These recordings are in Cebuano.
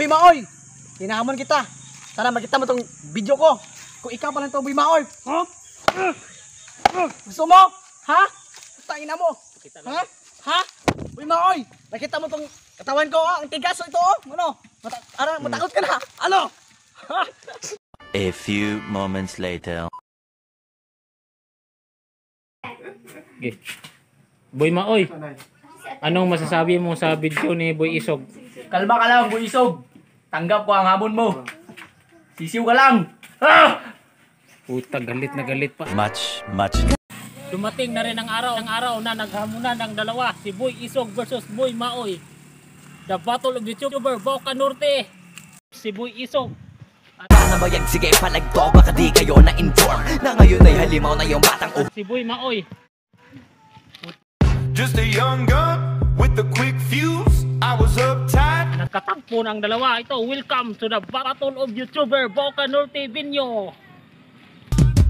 Boy Maoy, hinahamon kita. Sana makita mo tong video ko. Kung ikaw pa lang to, Boy Maoy. Huh? Gusto mo? Ha? Tangina mo. Ha? Ha? Boy Maoy, nakita mo tong katawan ko, ah. Ang tigas ito, oh. Ano? Matakot ka na. Ano? Ha? A few moments later. Okay. Boy Maoy, anong masasabi mo sa video ni Boy Isog? Kalma ka lang, Boy Isog. Tanggap ko ang hamon mo. Sisiw ka lang. Ah! Puta, galit na galit pa. Much, much. Dumating na rin ang araw na naghamunan ng dalawa, si Boy Isog versus Boy Maoy. The Battle of YouTuber, Boca Norte. Si Boy Isog. Nabayag, sige palagto, baka di kayo na-inform na ngayon ay halimaw na yung batang Si Boy Maoy. Just a young gun with a quick fuse. I was uptight. Nagkatagpo ng dalawa. Ito, welcome to the Battle of YouTuber, Boca Norte Venue.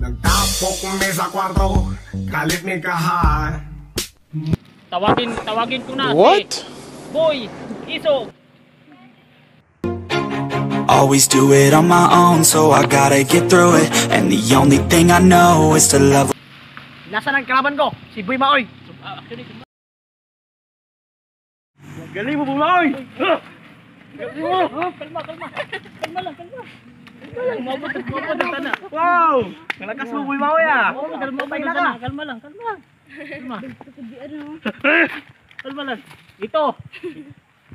Nagtapok mi sa kwarto, kalit ni kahan. Tawagin ko na si Boy Isog. Always do it on my own, so I gotta get through it. And the only thing I know is to love. Nasaan ang kalaban ko? Si Boy Maoy. Actually, Galing mo, Boy Maoy. Galing mo. Kalma, kalma. Kalma lang, kalma. Umabot ang tana. Wow! Malakas mo, Boy Maoy, ah. Kalma, Patay na ka. kalma lang, kalma. Kalma. Kalma lang. Ito.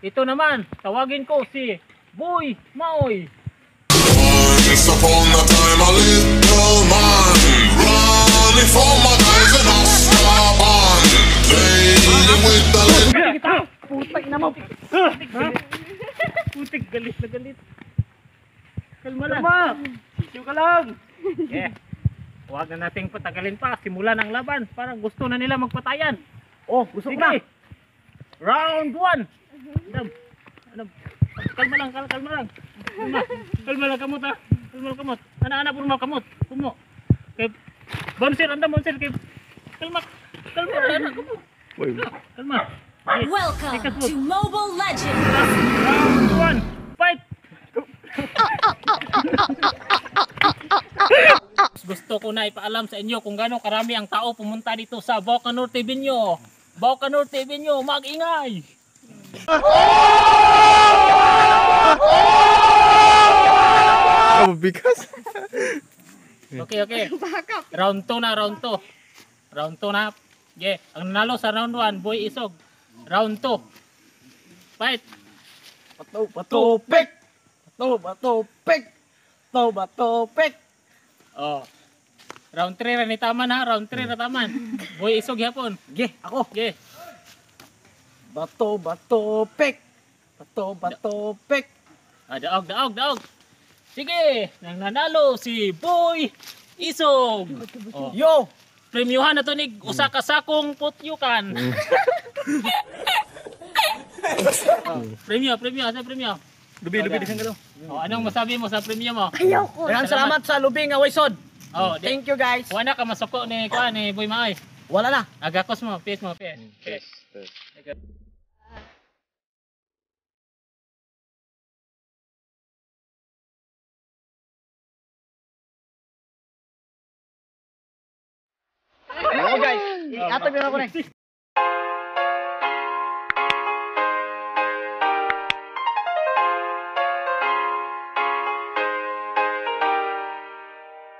Ito naman, tawagin ko si Boy Maoy. Once upon a time, a little man running from my guys in Azkaban, playing with the little. Putay na mo. Putik, galit na galit. Kalma lang. Kalma. Sisiw ka lang. Yeah. Huwag na nating patagalin pa. Simulan ang laban. Parang gusto na nila magpatayan. Oh, gusto ko na. Sige. Round 1. Ano? Kalma lang, kalma lang. Kalma, kalma lang kamot ha. Kalma lang kamot. Ana-ana puro mga kamot. Kumo. Kay Bonser, anda Bonser kay kalma. Kalma ana kamot. Kalma. Okay. Welcome Take a to Mobile Legends! Round 1. Fight. Gusto ko na ipaalam sa inyo kung gaano karami ang tao pumunta dito sa Boca Norte Venue. Boca Norte Venue, mag-ingay! Bigas. Okay. Round 2 na, round 2. Round 2 na. Yeah. Ang nanalo sa round 1, Boy Isog. Round 2. Fight! Bato, bato, pick. Bato, bato, pick. Bato, bato, pick. Oh. Round 3 ra ni taman ha, round 3 ra taman. Boy Isog yapon. Ge, ako. Yeah. Bato, bato, pick. Bato, bato, pick. Ah, daog, daog, daog. Sige, nang nanalo si Boy Isog. Oh. Yo! Premyuhan na to ni usa ka sakong putyukan. Oh, premyo, premyo, asa premyo? Lubi, lubi, disan ka. Oh, anong masabi mo sa premyo mo? Maraming salamat sa lubing nga Waysod. Oh, di, Thank you guys. wala ka masuko ni kuan ni Boy Maoy. Wala na. Agakos mo, peace mo, peace. Peace. Oh guys, iatag na ako na.